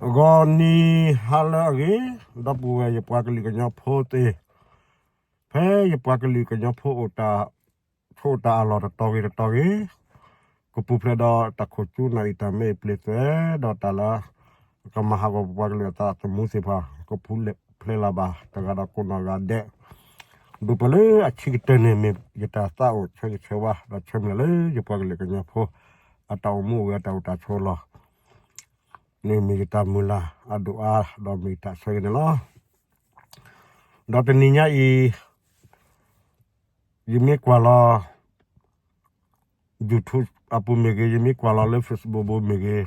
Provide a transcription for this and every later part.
ဂီၤနံၤဟါလၢအဂ့ၤ, ဒီပုၢ်ဝဲၢ်ယပှၤကလုာ်ကညီဖိသ့ၣ်, ဖဲယပှၤကလုာ်ကညီဖိအိၣ်တၢ်, ဆိးတၢ်အလီၢ်တတီၤဂ့ၤတတီၤဂ့ၤ, ကပူၤဖျဲးဒီးတၢ်ခိၣ်ကၠူနၢ်အံၤတၢ်မ့ၢ်အပျ့ၤသွဲ, ဒီးတၢ်လၢ ကမၤဟးဂီၤပပှၤကလုာ်အသးသမူသ့ၣ်တဖၣ်, ကပူၤဖျဲးလၢ်ဘၣ်တဂၤဒီးကိးနီၢ်ဂၤဒဲး, ဒိၣ်ပှၤလၢအဆံးကတၢၢ်န့ၣ်မ့ၢ်ယတၢ်သးအိၣ်ဆၢဂ့ၤဆၢဝါ ဒီးဆၢမုၢ်လၢ်လၢယပှၤကလုာ်ကညီဖိ အတၢ်အိၣ်မူအိၣ်ဂဲၤအတၢ်အိၣ်တၢ်ဆိးလီၢ် န့ၣ်မ့ၢ်ယတၢ်မုၢ်လၢ်အဒိၣ်အါ ဒီးမ့ၢ်ယတၢ်ဆၢဂ့ၤန့ၣ်လီၤ. ဒီးတနံၤညါအံၤ ယမ့ၢ်ကွၢ်လီၤ YouTube အပူၤမ့ၢ်ဂ့ၤ, ယမ့ၢ်ကွၢ်လီၤလၢ Facebook ပူၤမ့ၢ်ဂ့ၤ,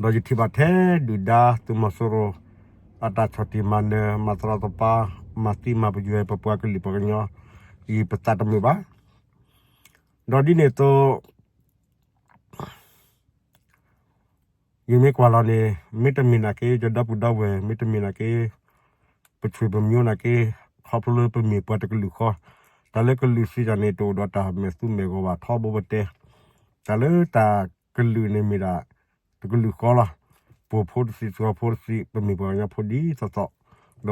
ဒီးယထံၣ်ဘၣ်ထဲဒုၣ်ဒါသုးမီၤစိရိၤ အတၢ်ဆီၣ်တံၢ်မၤနၢၤ မၤသရီသပၤ မၤသံမၤပယွဲပပှၤကလုာ်ပှၤကညီအံၤ ပသးတမုာ်ဘၣ်. ဒီးဒ်န့ၣ်အသိး ယမ့ၢ်ကွၢ်လီၤန့ၣ် မ့တမ့ၢ်နာ်က့ ယဒီပုၢ်ဒီဝဲၢ် မ့တမ့ၢ်နာ်က့ ပဆွေပမျိုးနာ်က့ ခီဖျိလၢပမ့ၢ်ပှၤတကလုာ်ဃီ, တၢ်လၢကလုာ်စံးတၢ်န့ၣ် တအိၣ်ဒီးတၢ်မဲာ်သူမဲာ်ဂီၤဘၣ်ထီဘိပတဲ, တၢ်လၢတၢ်ကလုာ်န့ၣ်မ့ၢ်ဒၣ် တကလုာ်ဃီလီၤ. ပှိၤဖိတဆံး စှီၤဖိတဆံး ပမ့ၢ်ပှၤကညီဖိဒ်သိးသိး, ဒီးပ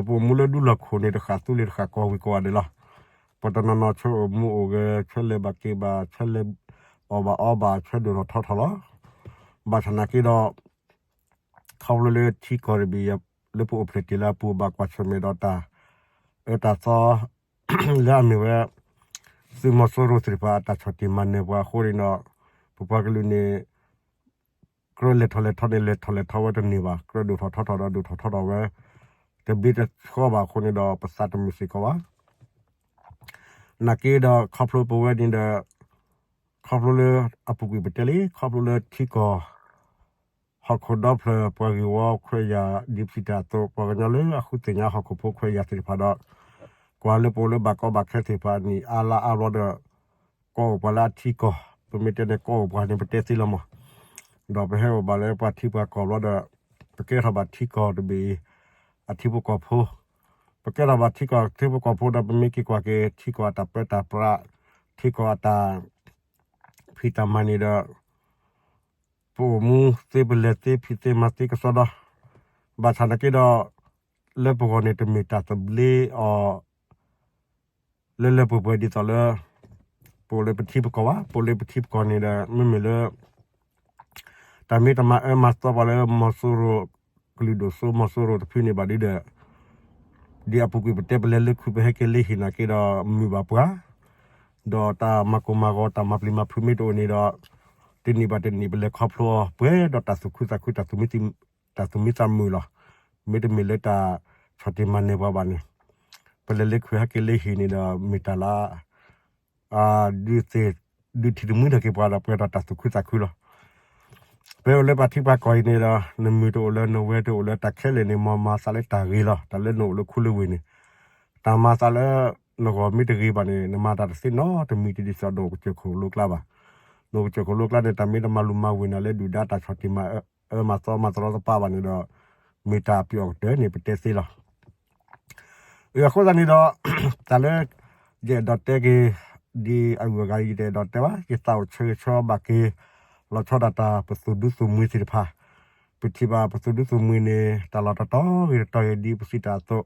အိၣ်မူလၢဒူလီၢ်ခိၣ်န့ၣ် တဃၣ်သူလ့ၤတဃၣ်ကီၢ်ဝံၤကိးဂၤဒဲးလီၤ. ပှၤတနီၤနီၤဆၢအိၣ်မူအိၣ်ဂဲၤ ဆၢလဲၤဘၣ်က့ၤဘၣ် ဆၢလဲၤအီၣ်ဘၣ်အီဘၣ် ဆၢဒိၣ်ထီၣ်ထီထီၣ်လီၤ. ဘၣ်ဆၣ်နာ်က့ဒီး ခီဖျိလၢထံကီၢ်တဘ့ၣ် လၢပအိၣ်ဖျဲၣ်တ့ၢ်လၢအပူၤ ဘၣ်ကွၢ်ဆၢၣ်မဲာ်ဒီးတၢ်အၢတၢ်သီ လၢအမ့ၢ်ဝဲ သုးမီၤစိရိၤသ့ၣ်တဖၣ်အတၢ်ဆီၣ်တံၢ်မၤနၢၤပှၤအဃိန့ၣ်ဒီး ပပှၤကလုာ်န့ၣ် ကြၢးလဲၤထီၣ်လဲၤထီန့ၣ် လဲၤထီၣ်လဲၤထီဝဲတန့ၢ်ဘၣ်, ကြၢးဒိၣ်ထီၣ်ထီထီၣ်ဒီးဒိၣ်ထီၣ်ထီထီၣ်ဝဲ တဘျ့တဆှီဘၣ်အဃိန့ၣ်ဒီး ပသးတမုာ်စ့ၢ်ကီးဘၣ်. နာ်က့ဒီးခီဖျိပဝဲန့ၣ်ဒီး ခီဖျိလၢအပူၤကွံာ်ပတဲလံ ခီဖျိလၢထံကီၢ် ဟီၣ်ခိၣ်ဒီဖျၢၣ် ပှၤဂ့ၢ်ဝီခွဲးယာ် ဒ်ပစံးတၢ်အသိး ပှၤကညီလၢအဃုသ့ၣ်ညါဟီၣ်ခိၣ်ဖိခွဲးယာ်သ့ၣ်တဖၣ်ဒီး ကွၢ်လၢပအိၣ်လၢဘၣ်ကီဘၣ်ခဲသ့ၣ်တဖၣ် နံၣ်အါလါအါဘျီဒီး ကအိၣ်ပှၤလၢအထံကီၢ်, ပမ့ၢ်တဲန့ၣ် ကအိၣ်ပှၤန့ၣ် ပတဲသ့လီၤမး, ဒီးပဟဲအိၣ်ဘၣ်လၢပှၤထံပှၤကီၢ်ဘျီဒီး ပကဲထီၣ်ဘၣ်ထံကီၢ်တဘ့ၣ်အံၤ အထံဖိကီၢ်ဖိ, ပကဲထီၣ်ဘၣ်ထံကီၢ်ထံဖိကီၢ်ဖိဒီး ပမ့ၢ်က့ၤကွၢ်က့ၤ ထံကီၢ်အတၢ်ပၢတၢ်ပြး, ထံကီၢ်အတၢ်ဖံးတၢ်မၤန့ၣ်ဒီး ပအိၣ်မူသ့ ပလဲၤသ့ဖံးသ့မၤသ့ကစီဒီ, ဘၣ်ဆၣ်နာ်က့ဒီး လၢပဂီၢ်န့ၣ် တမ့ၢ်တၢ်သဘျ့အီၤ လၢလၢပှဲၤပှဲၤဒ်သိးလၢ ပအိၣ်လၢပထံပကီၢ်ဘၣ်. ပအိၣ်လၢပထံပကီၢ်န့ၣ်ဒီး မ့မ့ၢ်လၢ တၢ်မ့ၢ်တမၤအၢမၤသီပှၤလၢမီၤစိရိၤ ကလုာ်ဒိၣ်စိမီၤစိရိၤတဖုန့ၣ်ဘၣ်ဒုဒီး ဒ်အပူၤကွံာ်ပတဲပလဲၤလၢခုး ပဟဲက့ၤလၢဟံၣ်နာ်က့ဒီး မုာ်ဘၣ်ပှၤ, ဒီးတၢ်မၤကိၢ်မၤဂီၤ တၢ်မၤပျံၤမၤဖုးမ့ၢ်တအိၣ်န့ၣ်ဒီး တနံၣ်ဘၣ်တနံၣ် ပလဲၤခီဖျိအီၤ ပှဲၤဒီးတၢ်သူၣ်ခုသးခု တၢ်သူၣ်မံသးမုာ်လီၤ. မ့တမ့ၢ်လၢတၢ်ဆီၣ်တံၢ်မၤနၢၤပှၤဘၣ်န့ၣ် ပလဲၤလၢခုးဟဲက့ၤလၢဟံၣ်န့ၣ်ဒီး မ့ၢ်တၢ်လၢ ဒုးသ့ၣ် ဒုးထံၣ်တမှံထီၣ်က့ၤပှၤဒီး ပှဲၤဒီးတၢ်သူၣ်ခုသးခုလီၤ. ပအိၣ်လၢပှၤထံပှၤကီၢ်အံၤန့ၣ်ဒီး နမုာ်တအိၣ်လၢ နဝဲတအိၣ်လၢ တၢ်ခဲလၢာ်န့ၣ် မ်မၤသးလၢတၢ်ဂ့ၤလီၤ. တၢ်လၢနအိၣ်လၢခူလၢဝ့ၢ်န့ၣ် တၢ်မၤသးလၢနဂီၢ်မ့ၢ်တဂ့ၤဘၣ်န့ၣ် နမၤတၢ်တသ့နီတမံၤ တဒ်သိးနအိၣ်ကစၢၢ်ခိၣ်လိကျါဘၣ်. နအိၣ်ကစၢၢ်ခိၣ်လိကျါန့ၣ် တၢ်မ့ၢ်တမၤလူၤမၤဝ့ၤနၤလၢဒုၣ်ဒါတၢ်ဆီၣ်တံၢ်မၤအၢ အၢမၤသီမၤသရီသပှၢ်ဘၣ်န့ၣ်ဒီး မ့ၢ်တၢ်ပျီၣ်အီၤကတၢၢ်န့ၣ် ပတဲသ့လီၤ. အဃိသတးန့ၣ်ဒီး တၢ်လၢ ယအဲၣ်ဒိးတဲက့ၤ ဒ်အဂုၤအဂၤ ယတအဲၣ်ဒိးတဲဘၣ်, ယသးအိၣ်ဆၢဂ့ၤဆၢဝါဘၣ်က့ၤ လီၤဆီဒၣ်တၢ်ပသုးဒူသုးမုၢ်သ့ၣ်တဖၣ်, ပထံၣ်ဘၣ်ပသုးဒူသုးမုၢ်န့ၣ် တၢ်လီၢ်တတီၤဂ့ၤတတီၤဂ့ၤ ဒ်ပစံးတၢ်အသိး,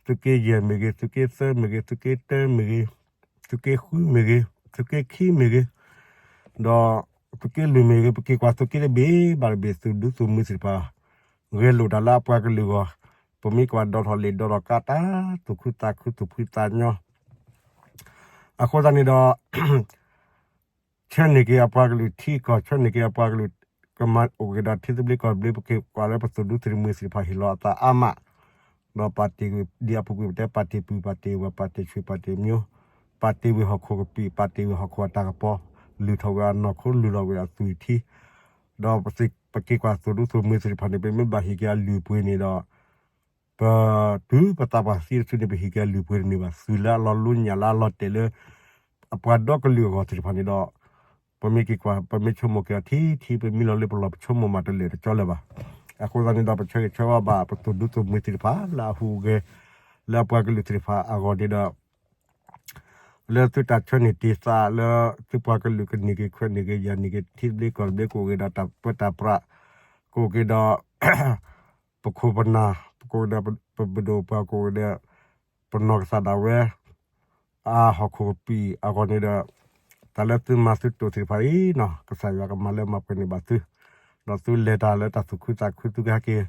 သုးက့ယဲၢ်မ့ၢ်ဂ့ၤ, သုးက့သၢမ့ၢ်ဂ့ၤ, သုးက့တၢမ့ၢ်ဂ့ၤ, သုးက့ဃုမ့ၢ်ဂ့ၤ, သုးက့ခံမ့ၢ်ဂ့ၤ, ဒီး သုးက့လွံၢ်မ့ၢ်ဂ့ၤ, ပက့ၤကွၢ်သုးက့တဘ့ၣ်ဘၣ်တဘ့ၣ် သုးဒူသုးမုၢ်သ့ၣ်တဖၣ် ဂဲၤလိာ်တၢ်လၢအပှၤကလုာ်အဂီၢ်, ပမ့ၢ်ကွၢ်ဒီးထီၣ်လံာ်ဒီးထီၣ်ကါ တၢ်သူၣ်ခုသးခု သူၣ်ဖှံသးညီ အဃိသတးန့ၣ်ဒီး ဆၢန့ၢ်က့ၤအပှၤကလုာ်ထံကီၢ်, ဆၢန့ၢ်က့ၤအပှၤကလုာ် ကမၤအိၣ်က့ၤဒီးထံသဘျ့ကီၢ်သဘျ့, ပက့ၤကွၢ်လၢပသုးဒူသုးမုၢ်သ့ၣ်တဖၣ် ဟ့ၣ်လီၤအသးအါမး, ဒီးပာ်တ့ၢ်ကွံာ် ဒ်အပူၤကွံာ်ပတဲ ပာ်တ့ၢ်ပုၢ် ပာ်တ့ၢ်ဝဲၢ် ပာ်တ့ၢ်ဆွေ ပာ်တ့ၢ်မျိုး, ပာ်တ့ၢ်ဝံၤဟီၣ်ခိၣ်ကပံာ်, ပာ်တ့ၢ်ဝံၤဟီၣ်ခိၣ်အတၢ်ကပီၤ, လုၢ်ထီၣ်ဝဲအနီၢ်ခိ လုၢ်လီၤဝဲအသွံၣ်ထံ, ဒီးပက့ၤကွၢ်သုးဒူသုးမုၢ်သ့ၣ်တဖၣ်န့ၣ် ပမ့ၢ်ဘၣ်ဟ့ၣ်က့ၤအလုၢ်အပှ့ၤန့ၣ်ဒီး ပတုၤပသးပှၢ်သံတစုန့ၣ် ပဟ့ၣ်က့ၤအလုၢ်အပှ့ၤတန့ၢ်ဘၣ်. သုးလၢအလီၤလိညၣ်လၢအလီၤတဲာ်လၢ အပှၤဒီကလုာ်အဂီၢ်သ့ၣ်တဖၣ်န့ၣ်ဒီး ပမ့ၢ်က့ၤကွၢ် ပမ့ၢ်ဆိကမိၣ်က့ၤအီၤထံထံ ပမ့ၢ်လီၤလၢပလီၢ် ပဆိကမိၣ်မးတလၢာ်တကၠီလၢၤဘၣ်. အဃိသတးန့ၣ်ဒီး ပဆၢဂ့ၤဆၢဝါဘၣ် ပသုးဒူသုးမုၢ်သ့ၣ်တဖၣ် လၢအဟူးအဂဲၤ လၢအပှၤကလုာ်သ့ၣ်တဖၣ်အဂီၢ်န့ၣ်ဒီး လၢသုတၢ်ဆၢန့ၢ်တ့ၢ်သးလၢ သုပှၤကလုာ်ကန့ၢ်က့ၤခွဲးန့ၢ်က့ၤယာ်န့ၢ်က့ၤ ထံသဘျ့ကီၢ်သဘျ့ ကအိၣ်က့ၤဒီးတၢ်ပၢတၢ်ပြး ကအိၣ်က့ၤဒီး ပခိၣ်ပနၢ် ပကိးကဒီး ပပဒိၣ်ပှၤကိးကဒီး ပနီၢ်ကစၢ်ဒၣ်ဝဲ အဟီၣ်ခိၣ်ကပံာ်အဂီၢ်န့ၣ်ဒီး တၢ်လၢသုမၤသုတိာ်သ့ၣ်တဖၣ်အံၤနီၤ ကစၢ်ယွၤကမၤလၢမၤပှဲၤန့ၢ်ဘၣ်သု, ဒီးသုလဲၤတၢ်လၢတၢ်သူၣ်ခုသးခု သုကဟဲက့ၤ,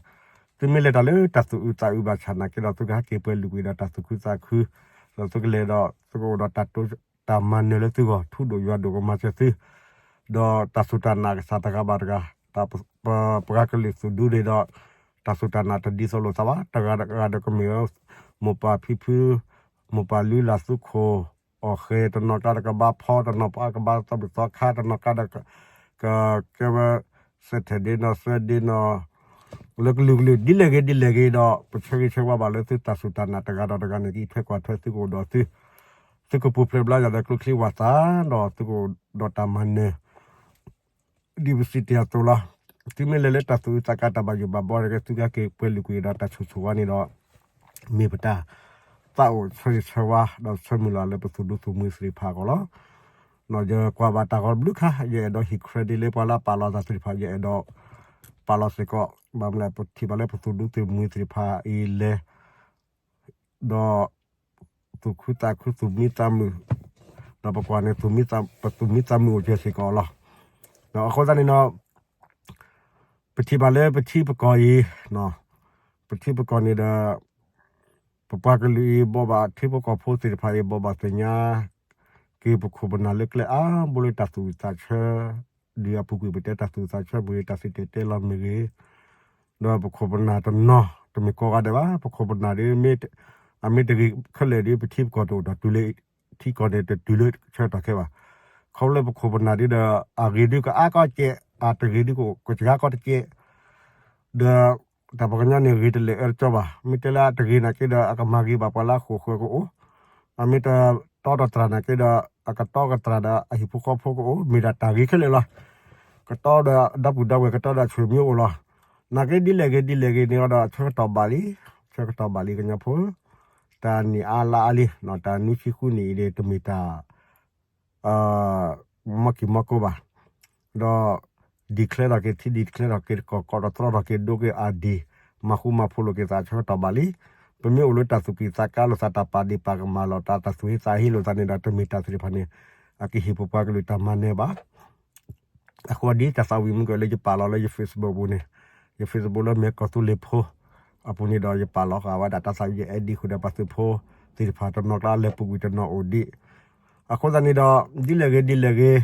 သုမ့ၢ်လဲၤတၢ်လၢတၢ်သူၣ်အုးသးအုးဘၣ်ဆၣ်နာ်က့ဒီး သုကဟဲက့ၤပှဲၤလုာ်ကွံာ်ဒီးတၢ်သူၣ်ခုသးခု, ဒီးသုကလဲၤဒီး သုကအိၣ်ဒီးတၢ်တိ တၢ်မၤနၢၤလၢသုဂီၢ် ထူဒိၣ်ယွၤဒိၣ်ကမၤစၢၤသု ဒီးတၢ်စူၢ်တၢ်နာ်ကစၢ်တဂၤဘၣ်တဂၤ, ပှၤကလုာ်သူၣ်ဒူန့ၣ်ဒီး တၢ်စူၢ်တၢ်နာ်တဒ်သိးလိာ်သးဘၣ်, တဂၤတဂၤဒီးကမ့ၢ်ဝဲ မိၢ်ပၢ်ဖံဖု, မိၢ်ပၢ်လုၢ်လၢ်သူခိၣ်, အီၣ်ဃဲၤ တနီၤကျါဒီးကဘါဖီ, တနီၤကျါဒီးကဘါသီဘူၣ်သီခါ, တနီၤကျါဒီး ကကဲဝဲ Saturday နီၤ Sunday နီၤ လၢကလုာ်ကလုာ် ဒ်လဲၣ်ဂ့ၤဒ်လဲၣ်ဂ့ၤဒီး ပဆၢဂ့ၤဆၢဝါဘၣ်လၢသုတၢ်စူၢ်တၢ်နာ် တဂၤဒီးတဂၤန့ၣ် ကအံးထွဲကွၢ်ထွဲသုကအိၣ်ဒီးသု, သုကပူၤဖျဲးဘျါယွၤဒီးကျိချံဝၣ်သၣ် ဒီးသုကအိၣ်ဒီးတၢ်မၤနၢၤ ဒ်ပစံးတ့ၢ်အသိးလီၤ. သုမ့ၢ်လဲၤလၢတၢ်သူၣ်အုးသးကါတၢ်ဘၣ်ယိၣ်ဘၣ်ဘီတဂ့ၤ သုကဟဲက့ၤပှဲၤလုာ်ကွံာ်ဒီးတၢ်ဆိၣ်ဂ့ၤဆိၣ်ဝါန့ၣ်ဒီး မ့ၢ်ပတၢ်သးအိၣ်ဆၢဂ့ၤဆၢဝါ ဒီးဆၢမုၢ်လၢ်လၢပသူၣ်ဒူသူၣ်မှံသ့ၣ်တဖၣ်အဂီၢ်လီၤ. ယကွၢ်ဘၣ်တၢ်ဂီၤတဘျုးခါ ယအဲၣ်ဒိးဟ့ၣ် credit လၢပှၤလၢအပာ်လီၤတၢ်သ့ၣ်တဖၣ် ယအဲၣ်ဒိး ပာ်လီၤစ့ၢ်ကီး, ဘၣ်မနုၤလဲၣ် ပထံၣ်ဘၣ်လၢပသူၣ်ဒူသူၣ်မှံသ့ၣ်တဖၣ်အံၤလဲၤ ဒီး သူၣ်ခုသးခုသူၣ်မံသးမုာ်, ဒီးပကွၢ်န့ၣ် ပသူၣ်မံသးမုာ်အိၣ်စၢၤစ့ၢ်ကီးလီၤ. ဒီးအဃိသတးန့ၣ်ဒီး ပထံၣ်ဘၣ်လၢပထံပကီၢ်အံၤ, ပထံပကီၢ်န့ၣ်ဒီး ပပှၤကလုာ်အံၤ ဘိးဘၣ်ထံဖိကီၢ်ဖိသ့ၣ်တဖၣ်အံၤ ဘိးဘၣ်သ့ၣ်ညါ က့ၤပခိၣ်ပနၢ်လၢကျဲအါဘိလၢတၢ်သူၣ်အုးသးဆၢ, ဒ်အပူၤကွံာ်ပတဲတၢ်သူၣ်အုးသးဆၢမ့ၢ်ဂ့ၤ တၢ်စံၣ်တဲၤတဲလီၤမ့ၢ်ဂ့ၤ, ဒီးပခိၣ်ပနၢ်တနီၤ တမ့ၢ်ကိးဂၤဒဲးဘၣ်, ပခိၣ်ပနၢ်ဒ် အမ့ၢ်တဂ့ၤခဲလၢာ်ဒ် ပထံပကီၢ်တအိၣ်ဒီးတုၤလၢ ထံကီၢ်န့ၣ်တတုၤလၢဆၢကတီၢ်ခဲဘၣ်. ခီဖျိလၢပခိၣ်ပနၢ်ဒ်ဒီး အဂ့ၤဒ်ကအါကီကဲး, အတဂ့ၤဒ်ကစှၤကီတကဲး, ဒီး တၢ်ပှၤကညီန့ၣ်ဂ့ၤတလဲၣ်အၢတကၠီဘၣ်. မ့ၢ်တဲလၢအတဂ့ၤနာ်က့ဒီး အကမၤဂ့ၤဘၣ်ပှၤလၢအဃိာ်ဃၢၤကအိၣ်, အမ့ၢ်တတီတတြၢ်နာ်က့ဒီး အကတီကတြၢ်ဒီးအဟံၣ်ဖိဃီဖိကအိၣ်, မ့ၢ်ဒၣ်တၢ်ဂ့ၤခဲလၢာ်လီၤ. ကတီဒီးဒီပုၢ်ဒီဝဲၢ် ကတီဒီးအဆွေမျိုးအိၣ်လီၤ. နာ်က့ဒ်လဲၣ်ဂ့ၤဒ်လဲၣ်ဂ့ၤန့ၣ်ဒီး ဆၢကတီၢ်ဘၣ်လံ, ဆၢကတီၢ်ဘၣ်လံကညီဖိ, တၢ်နံၣ်အါလါအါလံ, တၢ်နွံဆံဃုနံၣ်အံၤန့ၣ် တမ့ၢ်တၢ် မီၢ်ကံၢ်မီၢ်ကိဘၣ်, ဒီး declare ထီၣ်က့ၤထံ declare ထီၣ်က့ၤကီၢ် ကီၢ်တတြီထီၣ်က့ၤ ဒိက့ၤအဒံၣ်, မၤဃူမၤဖိးလိာ်က့ၤသး ဆၢကတီၢ်ဘၣ်လံ. ပမ့ၢ်အိၣ်လၢတၢ်သူၣ်ကံၢ်သးကါလိာ်သး တၢ်ပာ်ဒ့ၣ်ပာ်ကမၣ်လိာ်သး တၢ်သူၣ်ဟ့သးဟ့လိာ်သးန့ၣ်ဒီး တမ့ၢ်တၢ်သ့ၣ်တဖၣ်န့ၣ် အကဟ့ၣ်ပပှၤကလုာ်တၢ်မၤနၢၤဘၣ်. အဃိဒ်တၢ်သးဝံၣ်မုၢ်ကီၢ်လၢယပာ်လီၤလၢယ Facebook ပူၤန့ၣ်, ယ Facebook လၢမဲာ်ကီၢ်သူလ့ၤဖိ အပူၤန့ၣ်ဒီး ယပာ်လီၤဃာ်ဝဲဒၣ်တၢ်သးဝံၣ် ယ ID ဃုာ်ဒီးပှၤသုးဖိသ့ၣ်တဖၣ် တနီၤကျါလဲၤပူၤကွံာ်တနီၤအိၣ်ဒံး. အဃိသတးန့ၣ်ဒီး ဒ်လဲၣ်ဂ့ၤဒ်လဲၣ်ဂ့ၤ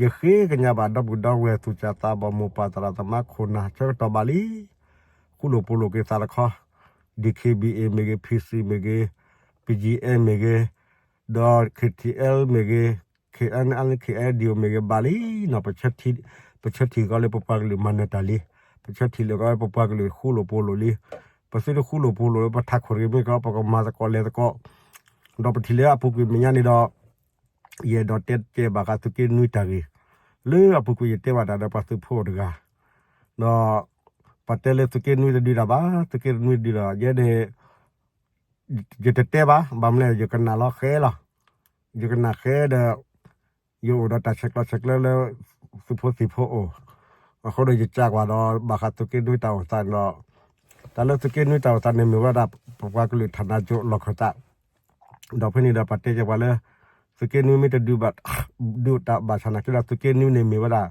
ယဃ့ကညးဘၣ်ဒီပုၢ်ဒီဝဲၢ် သူၣ်စၢ်သးဘီၣ် မိၢ်ပၢ်သရၣ်သမါခိၣ်နၢ် ဆၢကတီၢ်ဘၣ်လံ. ဃူလိာ်ဖိးလိာ်က့ၤသးတခီ, DKBA မ့ၢ်ဂ့ၤ, PC မ့ၢ်ဂ့ၤ, BGF မ့ၢ်ဂ့ၤ, ဒီး KTL မ့ၢ်ဂ့ၤ, KNLA KNDO မ့ၢ်ဂ့ၤဘၣ်လံနီၤ, ပဆၢထံၣ်ကီးလၢပပှၤကလုာ်မၤနၢၤတၢ်လံ, ပဆၢထံၣ်လၢကီးလၢပပှၤကလုာ်ဃူလိာ်ဖိးလိာ်လံ. ပသုတဃူလိာ်ဖိးလိာ်လၢပထးခိၣ်တဂ့ၤမ့ၢ်ကီး ပကမၤသကိးလဲၤသကိး, ဒီးပထံၣ်လၢအပူၤကွံာ်မဲာ်ညါန့ၣ်ဒီး ယအဲၣ်ဒိးတဲကဲဘၣ်ဃးသုးက့နွံတၢ်ဂ့ၢ်, လၢအပူၤကွံာ်ယတဲဘၣ်တၢ်ဒီးပှၤသုးဖိတဂၤ, ဒီး ပှၤတဲလၢသုးက့နွံတဒုးတၢ်ဘၣ်, သုးက့နွံတဒုးတၢ်ဘၣ်, ယဲန့ၣ် ယတတဲဘၣ်, ဘၣ်မနုၤလဲၣ် ယကနၣ်လီၤဃဲလီၤ, ယကနၣ်ဃဲဒီး ယအိၣ်ဒီးတၢ်ဆဲးကျိးဆဲးကျၢလၢ သုးဖိသံၣ်ဖိအိၣ်, အဃိဒီးယစံးကွၢ်ဒီး ဘၣ်ဃးသုးက့နွံတၢ်အိၣ်သးန့ၣ်ဒီး တၢ်လၢသုးက့နွံတၢ်အိၣ်သးန့ၣ် မ့ၢ်ဝဲဒၣ် ပပှၤကလုာ်ထးနါကၠိလီၢ်ခၢၣ်သး, ဒီးဖဲန့ၣ်ဒီးပှၤတဲကဲပှၤလၢ သုးက့နွံမ့ၢ်တဒုးဘၣ် ဒုးတၢ်ဘၣ်ဆၣ်နာ်က့ဒီး သုးက့နွံန့ၣ်မ့ၢ်ဝဲဒၣ်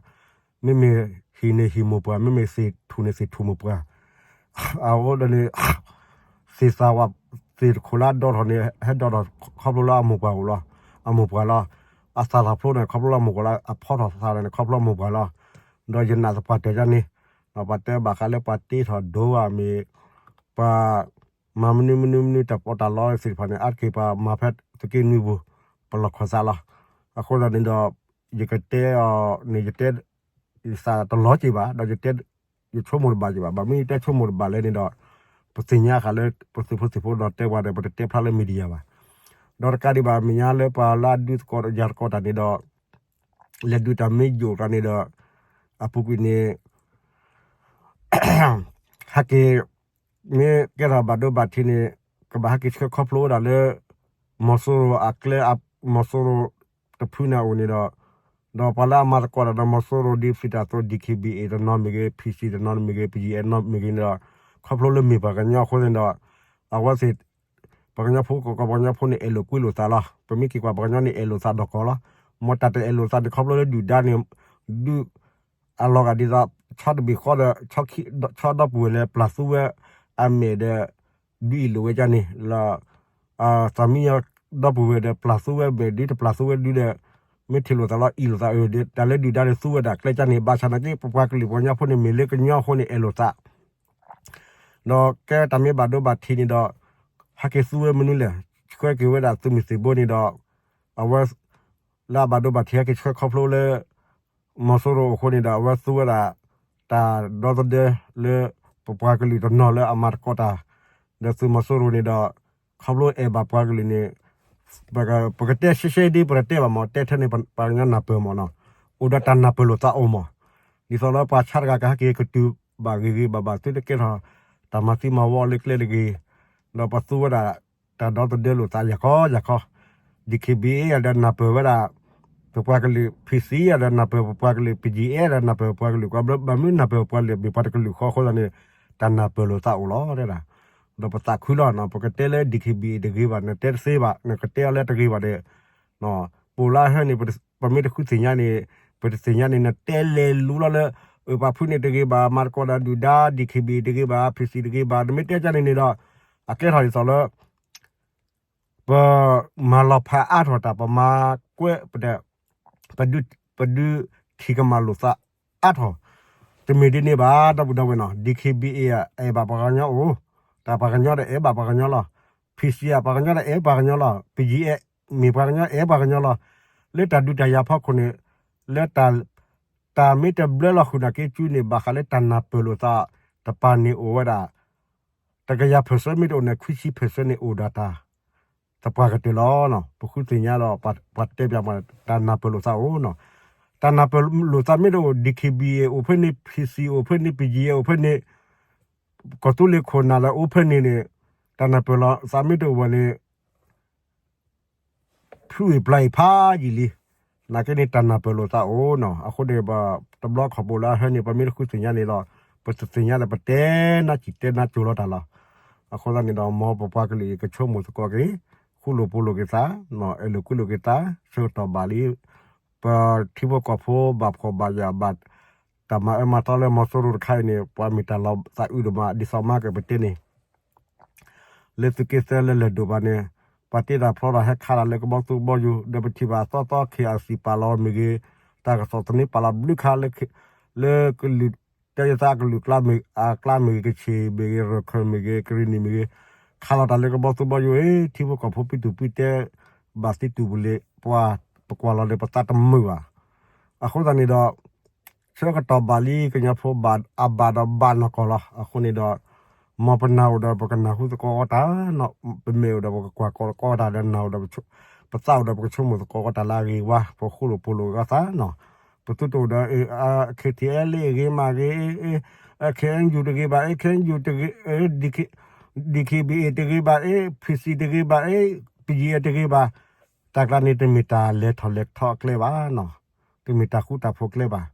မ့မ့ၢ်ဟံၣ်န့ၣ်ဟံၣ်မိၢ်ပှၢ်, မ့မ့ၢ်သ့ၣ်ထူၣ်န့ၣ်သ့ၣ်ထူၣ်မိၢ်ပှၢ်, အဃိဒီးန့ၣ် သ့ၣ်သၣ်ဝဲ သ့ၣ်တခိၣ်လၢအဒီထီၣ်န့ၣ် ဟဲဒီထီၣ်ခီဖျိလၢအမိၢ်ပှၢ်အိၣ်လီၤ, အမိၢ်ပှၢ်လီၤ, အသၣ်ထီၣ်ဖျိန့ၣ် ခီဖျိလၢအမိၢ်ပှၢ်လီၤ, အဖီထီၣ်သၣ်န့ၣ် ခီဖျိလၢအမိၢ်ပှၢ်လီၤ, ဒီးယနာ်သပှၢ်တၢၢ်ယါန့ၣ်, ဒီးပှၤတဲဘၣ်ဃးလၢပှၤတ့ထီၣ်ဒိဧါမ့ၢ် ပှၤ မၤမနုၤမနုၤမနုၤတၢ်ပီးတၢ်လီသ့ၣ်တဖၣ်န့ၣ် အါတက့ၢ်ပှၤမၤဖဲသုးက့နွံပူၤ ပလီၢ်ခၢၣ်သးလီၤ. အဃိသတးန့ၣ်ဒီး ယကတဲအီၤန့ၣ် ယတဲ ယသးတလီၤက့ၤဘၣ် ဒီးယတဲ ယဆိကမိၣ်တဘၣ်က့ၤဘၣ်. ဘၣ်မနုၤယတဲဆိကမိၣ်တဘၣ်လဲၣ်န့ၣ်ဒီး ပသ့ၣ်ညါဃာ်လၢ ပသုးဖိသံၣ်ဖိဒီးတဲဝဲဒီး ပတတဲဖျါလၢ media ဘၣ်. ဒီးတကးဒံးဘၣ် မဲာ်ညါလၢပှၤလၢအဒုးသကိးယၤသကိးတၢ်န့ၣ်ဒီး လဲၤဒုးတၢ်မ့ၢ်ယိာ်တၢ်န့ၣ်ဒီး အပူၤကွံာ်န့ၣ် ဟဲက့ၤ မ့ၢ်ကဲထီၣ်ဘၣ်ဒိဘၣ်ထံးန့ၣ် ကဘၣ်ဟဲက့ၤဆှၢခီဖျိဝဲဒၣ်လၢ မီၤစိရိၤအကျဲ မီၤစိရိၤတဖုန့ၣ်အအိၣ်န့ၣ်ဒီး ဒီးပှၤလၢအမၤသကိးတၢ်ဒီးမီၤစိရိၤဒ်ပစံးတၢ်အသိး D K B A တနီၤမ့ၢ်ဂ့ၤ, P C တနီၤမ့ၢ်ဂ့ၤ, P G F တနီၤမ့ၢ်ဂ့ၤန့ၣ်ဒီး ခီဖျိလၢမ့ၢ်ပှၤကညီအဃိသတးန့ၣ်ဒီး အဝဲသ့ၣ် ပှၤကညီဖိ ကီၢ်ကီၢ်ပှၤကညီဖိန့ၣ် အဲၣ်လိာ်ကွံလိာ်သးလီၤ. ပမ့ၢ်က့ၤကွၢ်ပှၤကညီန့ၣ် အဲၣ်လိာ်သးဒီးကီၢ်လီၤ. မ်တၢ်တအဲၣ်လိာ်သးန့ၣ် ခီဖျိလၢဒုၣ်ဒါန့ၣ် ဒုး အလီၤဂာ်ဒ်သိး ဆီတဘ့ၣ်ဃီဒီး ဆီဒီပုၢ်ဝဲၢ်လၢပျၢ်သူဝဲအမဲာ်ဒီး ဒုးအ့ၣ်လိာ်ဝဲဒၣ်န့ၣ်လီၤ. သးမံညီဒီပုၢ်ဝဲၢ်ဒီး ပျၢ်သူဝဲမဲာ်ဒ်တပျၢ်သူဝဲဒုဒီး မ့ၢ်ထံၣ်လိာ်သးလီၤ အ့ၣ်လိာ်သးအၢ ဒ်တၢ်လၢဒုၣ်ဒါန့ၣ် သူဝဲဒၣ်ကျဲကၢ်န့ၣ် ဘၣ်ဆၣ်နာ်က့ ပပှၤကလုာ်ပှၤကညီဖိန့ၣ် မ့ၢ်လၢကညီအဃိန့ၣ် အဲၣ်လိာ်သး ဒီးကဲတၢ်မ့ၢ်ဘၣ်ဒိဘၣ်ထံးန့ၣ်ဒီး ဟဲက့ၤသူဝဲမနုၤလဲၣ်, ဆှၢက့ၤဝဲဒၣ်သုးမုၢ်သံၣ်ဘိန့ၣ်ဒီး အဝဲ လၢအဘၣ်ဒိဘၣ်ထံးဟဲက့ၤဆှၢခီဖျိလၢ မီၤစိရိၤအဃိန့ၣ်ဒီး အဝဲသူဝဲဒၣ် တၢ်ဒီသဒၢလၢ ပပှၤကလုာ်တနီၤလၢအမၤသကိးတၢ် ဒီးသုးမီၤစိရိၤန့ၣ်ဒီး ခီဖျိအဲၣ်ဘၣ်ပှၤကလုာ်န့ၣ် ပကတဲရှဲရှဲဒ်ပတတဲဘၣ်မး တဲထဲန့ၣ် ပှၤကညီနၢ်ပၢၢ်မးနီၤ, အိၣ်ဒီးတၢ်နၢ်ပၢၢ်လိာ်သးအိၣ်မး, ဒ်သိးလၢပှၤဆါတဂၤကဟဲက့ၤကတုၤဘၣ်ဂ့ၤဂ့ၤဘၣ်ဘၣ် သုတကဲထီၣ် တၢ်မၤသံမၤဝီလၢကျဲတဂ့ၤ, ဒီးပသူဝဲဒၣ် တၢ်ဒီသဒၢလိာ်သးယၤခီယၤခီ, D K B A ဒီးနၢ်ပၢၢ်ဝဲဒၣ် ပပှၤကလုာ် P C ဒီးနၢ်ပၢၢ်ပပှၤကလုာ် P G F ဒီးနၢ်ပၢၢ်ပပှၤကလုာ် ကွၢ်ဘျၢဘၣ်မနုၤနၢ်ပၢၢ်ပပှၤကလုာ်မ့ၢ်ပှၤတကလုာ်ဃီအဃိသတးန့ၣ် တၢ်နၢ်ပၢၢ်လိာ်သးအိၣ်လီၤတဲဒၣ်, ဒီးပသးခုလီၤနီၤ ပကတဲလၢ D K B A တဂ့ၤဘၣ် နတဲတသ့ဘၣ် နကတဲအီၤလၢတဂ့ၤဘၣ်ဒီး ပအိၣ်လၢဟဲန့ၣ် ပမ့ၢ်တဃုသ့ၣ်ညါန့ၣ် ပတသ့ၣ်ညါန့ၣ် နတဲလဲၤလူလီၤလၢ အပာ်ဖုန့ၣ်တဂ့ၤဘၣ် မၤသကိးဒီးဒုၣ်ဒါ D K B A တဂ့ၤဘၣ် P C တဂ့ၤဘၣ် နမ့ၢ်တဲကၢ်န့ၣ်န့ၣ်ဒီး အကဲထီၣ်ဒ်သိးလၢ ပမၤလီၤဖးအါထီၣ်တၢ် ပမၤကွဲးပဒဲး ပဒုးထံၣ်ကမၣ်လိာ်သးအါထီၣ်, တမ့ၢ်ဒ်န့ၣ်ဘၣ် ဒီပုၢ်ဒီဝဲၢ်နီၤ D K B A အဲၣ်ဘၣ်ပှၤကညီအိၣ်, တၢ်ပှၤကညီဒီးအဲၣ်ဘၣ်ပှၤကညီလီၤ, P C ပှၤကညီဒီးအဲၣ်ပှၤကညီလီၤ, P G F မ့ၢ်ပှၤကညီအဲၣ်ပှၤကညီလီၤ, လၢတၢ်ဒုးတၢ်ယၤဖီခိၣ်န့ၣ် လၢ တၢ်မ့ၢ်တဘျၢလီၤဃုာ်နာ်က့ကၠူန့ၣ် ဘၣ်ဃးလၢတၢ်နၢ်ပၢၢ်လိာ်သးတပၤန့ၣ်အိၣ်ဝဲဒၣ် တကယၤ percent မ့ၢ်တအိၣ်န့ၣ် ခွံဆံ percent န့ၣ်အိၣ်ဒီးတၢ် သပှၢ်ကတၢၢ်လီၤ. ပဃုသ့ၣ်ညါဒီး ပှၤတဲပၠးပှၤ တၢ်နၢ်ပၢၢ်လိာ်သးအိၣ်နီၤ, တၢ်နၢ်ပၢၢ်လိာ်သးမ့ၢ်တအိၣ် D K B A အိၣ်ဖဲန့ၣ် P C အိၣ်ဖဲန့ၣ် P G A အိၣ်ဖဲန့ၣ် ကီၢ်သူလ့ၤခိၣ်နၢ်လၢအိၣ်ဖဲန့ၣ်န့ၣ် တၢ်နၢ်ပၢၢ်လိာ်သးမ့ၢ်တအိၣ်ဘၣ်န့ၣ် ဖုအံၤပျၢ်အံၤဖးယံာ်လံ, နာ်က့န့ၣ် တၢ်နၢ်ပၢၢ်လိာ်သးအိၣ်နီၤ, အဃိန့ၣ် တဘျီခီၣ်ဘိလၢအဟဲန့ၣ် ပမ့ၢ်တဃုသ့ၣ်ညါန့ၣ်ဒီး ပတသ့ၣ်ညါဒီး ပတဲနါစံၣ်တဲနါစိၤလီၤတၢ်လီၤ. အဃိသတးန့ၣ်ဒီး မ်ပပှၤကလုာ်အံၤကဆိကမိၣ်သကိးက့ၤ, ဃူလိာ်ဖိးလိာ်က့ၤသး, အဲၣ်လိာ်ကွံလိာ်က့ၤသး, ဆၢကတီၢ်ဘၣ်လံ ပထံဖိကီၢ်ဖိဘၣ်ဖှီၣ်ဘၣ်ယာ်ဘၣ် တၢ်မၤအၢမၤသီလၢမီၤစိရိၤတခါအံၤန့ၣ် ပှၤမ့ၢ်တၢ်လီၤသးအုးဒိၣ်မး ဒ်သိးမၤက့ၤပတဲန့ၣ် လၢသုးက့သၢလၢလဲၤဒိၣ်ဘၣ်န့ၣ် ပှၤတ့တၢ်ဖျီတၢ်ဟဲခးတၢ်လၢကဘီသူကဘီယူၤ ဒီးပထံၣ်ဘၣ်အသီသီ K R C ပာ်လီၤမ့ၢ်ဂ့ၤ, တၢ်ကစီၣ်သန့ပာ်လီၤဘျုးခါ လၢကလုာ်တဲယသးကလုာ်ကျါမ့ၢ်ဂ့ၤ ကချ့ၣ်မ့ၢ်ဂ့ၤ ရခၢၣ်မ့ၢ်ဂ့ၤ ကရံၣ်နံၣ်မ့ၢ်ဂ့ၤ ခးလီၤတၢ်လၢကဘီသူကဘီယူၤ ထံဖိကီၢ်ဖိပံတူၢ်ပံတဲ ဘၣ်သံတူၢ်ပူၤလ့ၤ ပှၤပကွၢ်လီၤဒီးပသးတမုာ်ဘၣ်. အဃိသတးန့ၣ်ဒီး ဆၢကတီၢ်ဘၣ်လံ ကညီဖိဘၣ်အဘၣ်ဒီးဘၣ်နီၢ်ကီၢ်လီၤ. အဃိန့ၣ်ဒီး မ်ပနၢ်အိၣ်ဒီးပကနၢ်ဟူသကိးအီၤတၢ်, ပမဲာ်အိၣ်ဒီးပကကွၢ်ကီးသကိးတၢ်ဒီးနၢ်အိၣ်ဒီး ပသးအိၣ်ဒီးပကဆိကမိၣ်သကိးအီၤတၢ်လၢအဂ့ၤဝါ ပဃူလိာ်ဖိးလိာ်ဂၤသးနီၤ. ပသုတအိၣ်ဒီး K T L A ဂ့ၤမးဂ့ၤ, K N U တဂ့ၤဘၣ်, K N U တဂ့ၤ, D K B A တဂ့ၤဘၣ်, P C တဂ့ၤဘၣ်, P G F တဂ့ၤဘၣ်, တၢ်ကျါန့ၣ် တမ့ၢ်တၢ်လဲၤထီၣ်လဲၤထီအကျဲဘၣ်နီၤ, တမ့ၢ်တၢ်ဃူတၢ်ဖိးကျဲဘၣ်.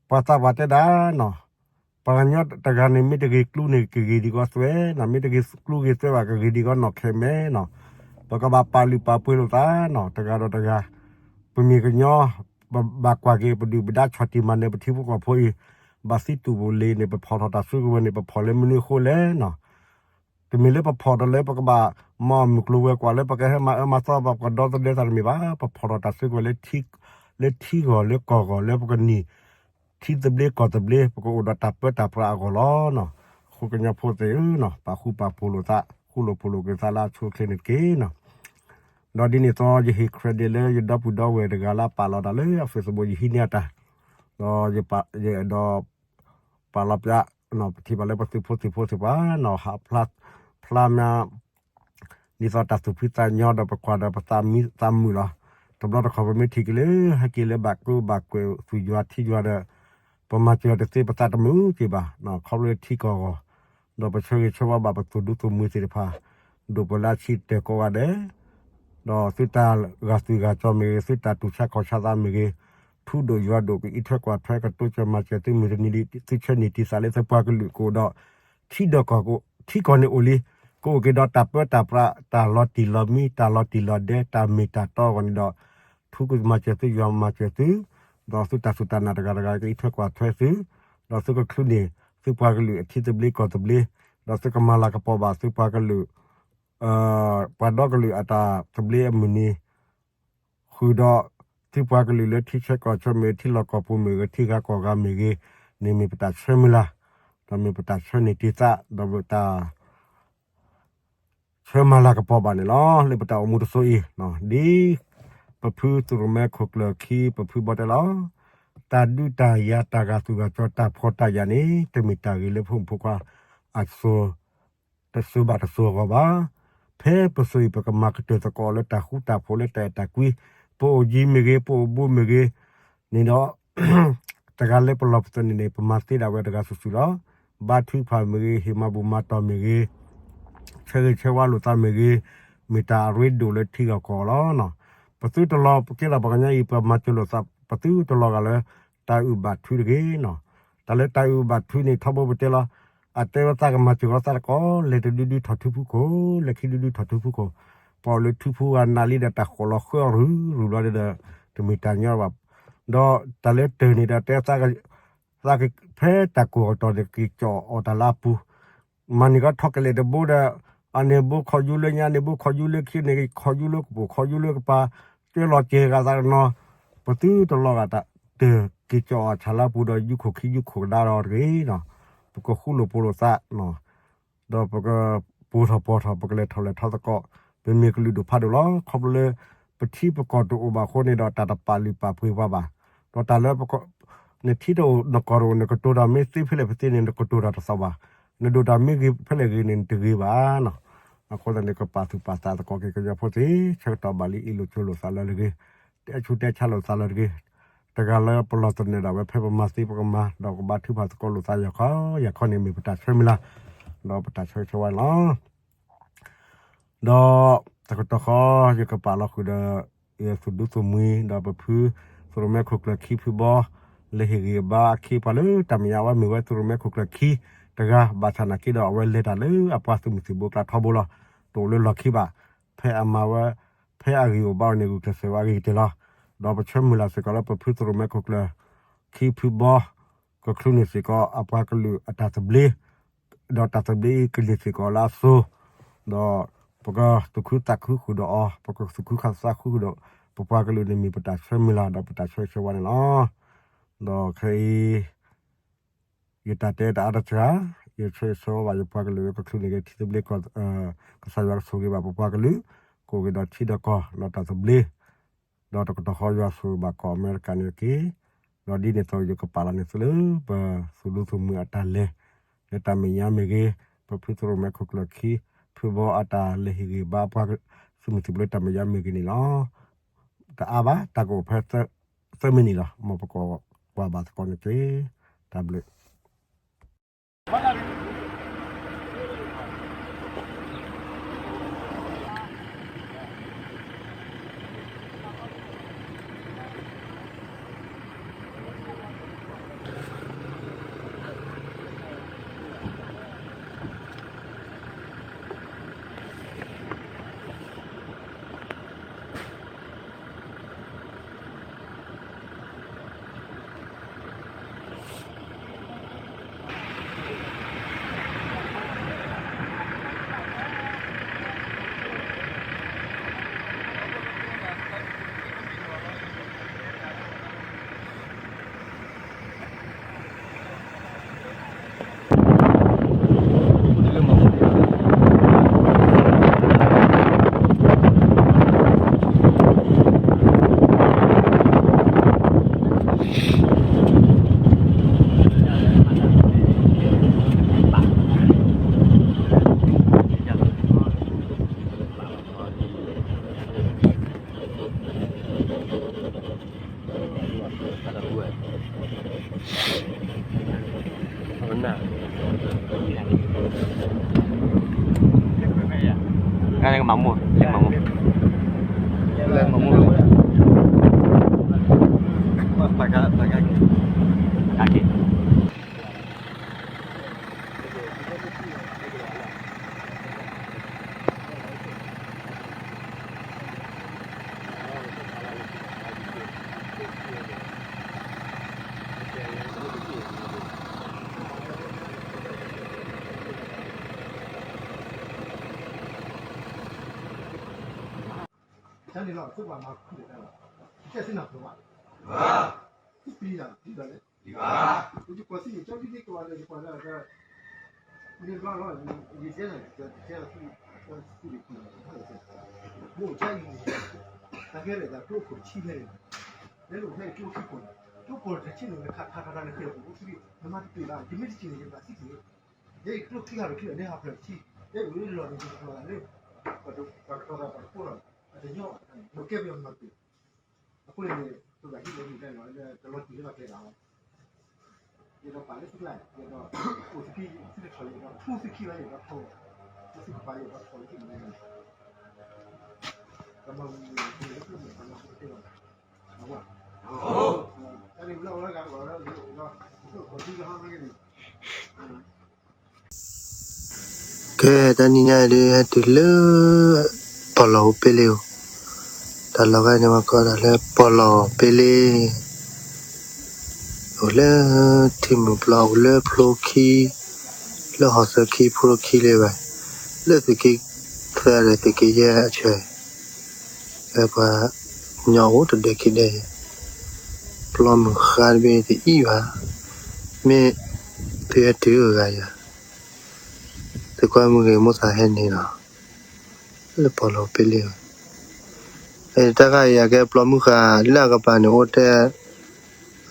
ပှၤသးပှၢ်တဲဒၣ်နီၤ, ပှၤကညီတဂၤန့ၣ် မ့ၢ်တဂ့ၤကျူန့ၣ် ကဂ့ၤဒံးကီးသွဲနီၤ, မ့ၢ်တဂ့ၤကျူဂ့ၤသွဲဘၣ် ကဂ့ၤဒံးကီးနီၢ်ခဲမဲနီၤ. ပကဘၣ်ပာ်လုၢ်ပာ်ပှ့ၤလိာ်သးနီၤ, တဂၤဒီးတဂၤ, ပမ့ၢ်ကညီ ပဘၣ်ကွၢ်က့ၤ ပဒုၣ်ပဒါဆီၣ်တံၢ်မၤနၢၤ ပထံဖိကီၢ်ဖိအံၤ ဘၣ်သံတူၢ်ပူၤလ့ၤန့ၣ် ပဖီၣ်ထီၣ်တၢ်စုကဝဲၤန့ၣ် ပဖီၣ်လၢမနုၤအဃိလဲၣ်နီၤ. တမ့ၢ်လၢပဖီၣ်ဒီးလၢပကဘၣ် မၤမုၢ်ကျိၤဝဲၤကွာ်လၢပကဟဲမၤအၢမၤသီ ပှၤဒီသဒၢသးတမ့ၢ်ဘၣ်, ပဖီၣ်ထီၣ်တၢ်စုကဝဲၤလၢ လၢထံဂီၢ်လၢကီၢ်ဂီၢ်လၢပကနံၣ် ထံသဘျ့ကီၢ်သဘျ့ ပကအိၣ်ဒီးတၢ်ပၢတၢ်ပြးအဂီၢ်လီၤနီၤ. အဃိကညီဖိသ့ၣ်ဧၢနီၤ, ပာ်ဃူပာ်ဖိးလိာ်သး ဃူလိာ်ဖိးလိာ်က့ၤသးလၢအဆိအချ့န့ၣ်တက့ၢ်နီၤ. ဒီးဒ်န့ၣ်အသိး ယဟ့ၣ် credit လၢယဒီပုၢ်ဒီဝဲၢ်တဂၤလၢအပာ်လီၤတၢ်လၢအ Facebook ယဟံးန့ၢ်အတၢ်, ဒီးယအဲၣ်ဒိး ပာ်လီၤပျး ပထံၣ်ဘၣ်လၢပသုးဖိသံၣ်ဖိသ့ၣ်တဖၣ်နီၤ ဟးဖျါ ဖျါမး ဒ်သိးတၢ်သူၣ်ဖှံသးညီဒီးပကွၢ်ဒီးပသးမံသးမုာ်လီၤ. တဘျီတခီၣ်ပမ့ၢ်ထံၣ်က့ၤလၢ ဟဲက့ၤလၢဘၣ်ကၢဘၣ်ကွဲၤသူၣ်ယွၤထံယွၤဒီး ပမၤစၢၤတသ့ပသးတမုာ်က့ၤဘၣ်. ခီဖျိလၢထံကီၢ်အဂီၢ် ဒီးပဆၢဂ့ၤဆၢဝါဘၣ်ပသူၣ်ဒူသးမုာ်သ့ၣ်တဖၣ် ဒိၣ်ပှဲၤလၢအဆံတၢၢ်ကိးဂၤဒဲး ဒီးသုတၢ်ဂာ်သွံၣ်ဂာ်စီၤမ့ၢ်ဂ့ၤ သုတၢ်တူၢ်ဆါခီၣ်ဆါသးမ့ၢ်ဂ့ၤ, ထူဒိၣ်ယွၤဒိၣ် ကအံးထွဲကွၢ်ထွဲ ကတိစၢၤမၤစၢၤသု မုၢ်တနံၤဒံး သုဆၢန့ၢ်တံၢ်သးလၢသုပှၤကလုာ်ကအိၣ်ဒီး ထံဒီးကီၢ် ထံကီၢ်န့ၣ်အိၣ်လံ, ကအိၣ်က့ၤဒီးတၢ်ပၢတၢ်ပြး တၢ်လီၤတံၢ်လီၤမံ တၢ်လီၤတံၢ်လီၤဒဲး တၢ်မ့ၢ်တၢ်တီအဂီၢ်န့ၣ်ဒီး ထူကမၤစၢၤသု ယွၤမၤစၢၤသု, ဒီးသုတၢ်စူၢ်တၢ်နာ်တဂၤတဂၤ ကအံးထွဲကွၢ်ထွဲသု, ဒီးသုကချုးန့ၢ် သုပှၤကလုာ်အထံသဘျ့ကီၢ်သဘျ့, ဒီးသုကမၤလၤကပီၤဘၣ်သုပှၤကလုာ် ပှၤဒီကလုာ်အတၢ်သဘျ့အမုၢ်နံၤ ဃုာ်ဒီး သုပှၤကလုာ်လၢထံဆၢကီၢ်ဆၢမ့ၢ်ဂ့ၤ ထံလီၢ်ကီၢ်ပူၤမ့ၢ်ဂ့ၤ ထံဂၤကီၢ်ဂၤမ့ၢ်ဂ့ၤန့ၣ် မ့ၢ်ပတၢ်ဆၢမုၢ်လၢ်, ဒီးမ့ၢ်ပတၢ်ဆၢန့ၢ်တံၢ်သး ဒီးပတၢ် ဆၢမၤလၤကပီၤဘၣ်န့ၣ်လီၤ. လၢပတၢ်အိၣ်မူတစိၤအံၤ ဒ်ပဖုသရိၣ်မဲခိၣ်ကျၢၢ်ခံ ပဖုဘီတဲလီၤ, တၢ်ဒုးတၢ်ယၤ တၢ်ဂာ်သူၣ်ဂာ်ကၠီ တၢ်ဖှီၣ်တၢ်ယာ်န့ၣ် တမ့ၢ်တၢ်ဂ့ၤလၢဖိမုၣ်ဖိခွါအစိၤ တစိၤဘၣ်တစိၤအဂီၢ်ဘၣ်. ဖဲပစိၤအံၤ ပကမၤကတၢၢ်သကိးလၢတၢ်ဃူတၢ်ဖိးလၢတၢ်အဲၣ်တၢ်ကွံ, ပအိၣ်ယံၤမ့ၢ်ဂ့ၤ ပအိၣ်ဘူးမ့ၢ်ဂ့ၤ န့ၣ်ဒီး တဂၤလၢပလီၢ်ပသးန့ၣ်န့ၣ် ပမၤသ့ဒၣ်ဝဲတဂၤစုာ်စုာ်လီၤ. ဘါထုကဖၣ်မ့ၢ်ဂ့ၤ ဟ့ၣ်မၤဘူၣ်မၤတီၢ်မ့ၢ်ဂ့ၤ ဆၢဂ့ၤဆၢဝါလိာ်သးမ့ၢ်ဂ့ၤ မ့ၢ်တၢ်အရ့ဒိၣ်လၢထံဂၤကီၢ်ဂၤလီၤ. ပသုတလီၤကဲလီၤပှၤကညီအံၤ ပမၤစၢၤလိာ်သး ပသုတလီၤဂာ်လၢ တၢ်အုၣ်ဘၣ်ထုတဂ့ၤနီၤ. တၢ်လၢတၢ်အုၣ်ဘၣ်ထုန့ၣ် ထီဘိပတဲလီၤ အတဲဝဲသးကမၤစၢၤဝဲသးတကီး လဲၤတဒုဒုထီၣ်ထူဖူခိၣ် လဲၤခံဒုဒုထီၣ်ထူဖူခိၣ်, ပှၤအိၣ်လၢထူဖူဂၤနးလံဒီး တၢ်ဃိးလီၤဃၢအရူၤရူၤဘျီဒီး တမ့ၢ်တၢ်ညီဘၣ်. ဒီးတၢ်လၢတၢၢ်န့ၣ်ဒီး တဲသး သးကဖဲတၢ်ကိၢ်အတီၢ်န့ၣ် က့ၤကၠီၣ်အီၣ်တၢ်လၢအပူၤ, မၤန့ၢ်ကီးထီၣ်ကလဲာ်တဘိဒီး အန့ၣ်ဘိခီၣ်ယူလၢညါ အန့ၣ်ဘိခီၣ်ယူလၢခံန့ၣ် ခီၣ်ယူလၢကပိာ် ခီၣ်ယူလၢကပၤ ကၢလီၤကဲၤဂၤသးတနီၤ, ပသုတလီၤဂာ်တၢ်တၢၢ် က့ၤကၠီၣ်အီၣ်ဆၣ်လၢအပူၤဒီး ယူခိၣ်ခံယူခိၣ်ကဒါဒီးတဂ့ၤနီၤ. ပကဃူလိာ်ဖိးလိာ်သး ဒီးပကပူၤထီၣ်ပီၤထီၣ် ပကလဲၤထီၣ်လဲၤထီသကိး ပမ့ၢ်ကလုာ်ဒိၣ်ဖးဒိၣ်လီၤ. ခီဖျိလၢ ပထံပကီၢ်တအိၣ်ဘၣ်အဃိန့ၣ်ဒီး တၢ်တပာ်လုၢ်ပာ်ပှ့ၤပှၤဘၣ်. ဒီးတၢ်လၢ နထံတအိၣ်နကီၢ်တအိၣ် နကတိၤတၢ်မ့ၢ်သ့ဖဲလဲၣ်ဖဲသ့န့ၣ် နကတိၤတၢ်တသီဘၣ်. နဒိးတၢ်မ့ၢ်ဂ့ၤဖဲလဲၣ်ဂ့ၤန့ၣ် နတဂ့ၤဘၣ်နီၤ. အဃိသတးန့ၣ် ကပာ်သူၣ်ပာ်သးသကိးက့ၤကညီဖိသ့ၣ် ဆၢကတီၢ်ဘၣ်လံ အ့ၣ်လိာ်ဆိးလိာ်သးလၢတဂ့ၤ, တဲဆူးတဲဆါလိာ်သးလၢတဂ့ၤ, တဂၤလၢပလီၢ်သနၢၣ်ဒၣ်ဝဲ ဖဲပမၤသ့ပကမၤ ဒီးကဘါထုကဖၣ်သကိးလိာ်သး ယၤခီ ယၤခီန့ၣ်မ့ၢ်ပတၢ်ဆၢမုၢ်လၢ် ဒီးပတၢ်ဆၢဂ့ၤဆၢဝါန့ၣ်လီၤ. ဒီးတကတီၢ်ဃီ ယကပာ်လီၤဃုာ်ဒီး ယသူၣ်ဒူသးမုာ် ဒီးပဖု သရိၣ်မဲခိၣ်ကျၢၢ်ခံဖုဘီ လဲၤဟ့ၣ်ဂံၢ်ဟ့ၣ်ဘါအခံ ပှၤလၢတၢ်မဲာ်ညါဝဲမ့ၢ်ဝဲသရိၣ်မဲခိၣ်ကျၢၢ်ခံတဂၤ ဘၣ်ဆၣ်နာ်က့ဒီး အဝဲလဲၤတၢ်လၢအပှၤသုးမုၢ်သံၣ်ဘိကျါထီဘိလီၤ. တအိၣ်လၢလီၢ်ခံဘၣ်. ဖဲအမၤဝဲ ဖဲအဂံၢ်အိၣ်ဘါအီၤန့ၣ် ဂုာ်ကျဲးစၢးဝဲအဂ့ၤကတၢၢ်လီၤ. ဒီးပဆၢမုၢ်လၢ်စ့ၢ်ကီးလၢပဖုသရိၣ်မဲခိၣ်ကျၢၢ် ခံဖုဘီ ကချုးန့ၢ်စ့ၢ်ကီးအပှၤကလုာ်အတၢ်သဘျ့, ဒီးတၢ်သဘျ့အံၤကန့ၢ်စ့ၢ်ကီးလၢအစိၤ, ဒီးပကသူၣ်ခုသးခုဃုာ်ဒီးအီၤ, ပကသူၣ်ခုသးခုဃုာ်ဒီး ပပှၤကလုာ်န့ၣ်မ့ၢ်ပတၢ်ဆၢမုၢ်လၢ် ဒီးပတၢ်ဆၢဂ့ၤဆၢဝါန့ၣ်လီၤ. ဒီးခဲအံၤ ယတၢ်တဲတအါတစှၤ, ယဆၢဂ့ၤဆၢဝါဘၣ်ယပှၤကလုာ် ကချုးန့ၢ်က့ၤထံသဘျ့ကီၢ်, ကစၢ်ယွၤကဆိၣ်ဂ့ၤဘၣ်ပပှၤကလုာ်, ကအိၣ်က့ၤဒီးထံဒီးကီၢ် ဒီးတၢ်သဘျ့, ဒီးတကတီၢ်ဃီယွၤဆိၣ်ဂ့ၤဘၣ်ကီၢ်အမဲရကၤန့ၣ်တက့ၢ်. ဒီးဒ်န့ၣ်အသိးယကပာ်လီၤန့ၢ်သုလၢ ပသူၣ်ဒူသးမုာ်အတၢ်လဲၤ လၢတၢ်မဲာ်ညါမ့ၢ်ဂ့ၤ, ပဖုသရိၣ်မဲခိၣ်ကျၢၢ်ခံ ဖုဘီအတၢ်လဲၤဟ့ၣ်ဂံၢ်ဟ့ၣ်ဘါပှၤသုးမုၢ်သံၣ်ဘိလၢတၢ်မဲာ်ညါမ့ၢ်ဂ့ၤန့ၣ်လီၤ. တအါဘၣ် တၢ်ကအိၣ်ဖဲ သၢမံးနံးလီၤ. မ်ပကကွၢ်ဘၣ်သကိးန့ၣ်တက့ၢ်. တၢ်ဘျုး တၢ်န့ၣ်လီၤ အသိးပှၤမၤခူၣ်ဒီးတၢ်လီၤ, တၢ်သ့ၣ်နီၣ်ပှၤဘၣ်, ပျံၤတၢ်ပျံၤဘၣ်လဲၣ်, ယကွၢ်သ့ၣ်န့ၣ် ကၠီဒ်န့ၣ်ကဝဲလၢယကွၢ်လၢ မ့ၢ်ဘျီလီၤ, ယတဲန့ၣ် ယတဲလီၤ မ့ၢ်အိၣ်ကၠၢ်အံၤ, တၢ်ကဲဒီးတၢ်ကျိခိၣ်တဆံဖဲန့ၣ်, လၢလိာ်ဖဲန့ၣ်ကျိခံခိၣ်န့ၣ်, ကျိခိၣ်တဆံန့ၣ် နခးခးခးခးန့ၣ် ကဲပူၤအိၣ်သုဒံး, နမၤတပျံၤဘၣ်, ယမ့ၢ်တစံးန့ၣ် ယမၤသံက့ၤ, ယဲယကျိခံဂၤတချုးန့ၣ် ဟးဖျၢၣ်တဆံ, ယဲယလီၢ်န့ၣ် ယကဖျီသးလၢ ပှၤကထီသးပှၤတခိၣ်လီၤ, အတညီ, ပကဲပယီၤမၤတပျံၤ အဃိန့ၣ် ပဘၣ်ဟံးလၢမုၢ်တၢ်လီၤ လၢတလီၤတံၢ်လၢဘၣ်ကျဲဒၣ်လီၤ, ယဒီးပာ်လၢသုကျါ, ယဒီးအိၣ်သုခံ, သုတထီၣ် ယဒီးထူသုခံလီၤ ယဒီးထီၣ်, လၢသုကပၤ ယဒီးထီၣ်လၢသုကပၤ, ကမၤဝံၤန့ၣ် လၢသုကပၤ ကမၤဝံၤတသ့လီၤ, အဝဲ, တၢ်န့ၣ်လီၤဝဲဂၤကဘၣ်ဒီး ဒီး ကီၢ်ဒူလၢဟီၣ်မ့ၢ်ဂ့ၤန့ၣ် ကဲ တနံၤညါအံၤဒုး ဟဲတုၤလၢ ပီၣ်လီၤအိၣ်ပ့လ့အိၣ်, တၢ်လီၢ်ဂၤန့ၣ် ပှၤကိးဒၣ်လၢပီၣ်လီၤပ့လ့, အိၣ်လၢထံမုၢ်ပျီ အိၣ်လၢဖျိခံ, လၢဟီၣ်သၢခံဖျိခံလၢၤဘၣ်, လၢသုးက့သၢဒီးသုးက့ယဲၢ်အဆၢ, လၢပှၤကညီအိၣ်တဒဲခံဒဲ, ပျီမုၢ်ဃါတဘ့ၣ်တအံၣ်ဘၣ်, မ့ၢ်သုဟဲတုၤအဂၤယၤ သုကွၢ်မုၢ်ဂ့ၤမိၢ်သးဟဲန့ၣ်လီၤ, လၢပီၣ်လီၤပ့လ့, တၢ်ဂၤအံၤအကဲပျီမုၢ်ဃါ လၢအကပၤန့ၣ်အိၣ်တဲ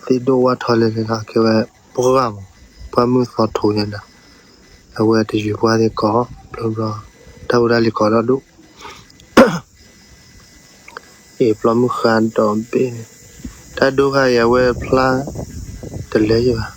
သ့ၣ်ဒိၣ်ဝၣ်ထီလဲၣ်လဲၣ်လီၤ, ကဲဝဲပှၢ်မး, ပှၢ်မုၢ်သီထိညါဒီး, အဝဲတယုၢ်ပှၢ်သ့ၣ်ကီး, ဘျီဘျီ, တၢ်အိၣ်ဒၣ်လံကီးဒီးဒိၣ် အ့ၣ် ပျီမုၢ်ဃါဒီဘ့ၣ်န့ၣ်, တၢ်ဒိၣ်ဃာ်အံၤအဝဲဖျါ တလၢယဘၣ်,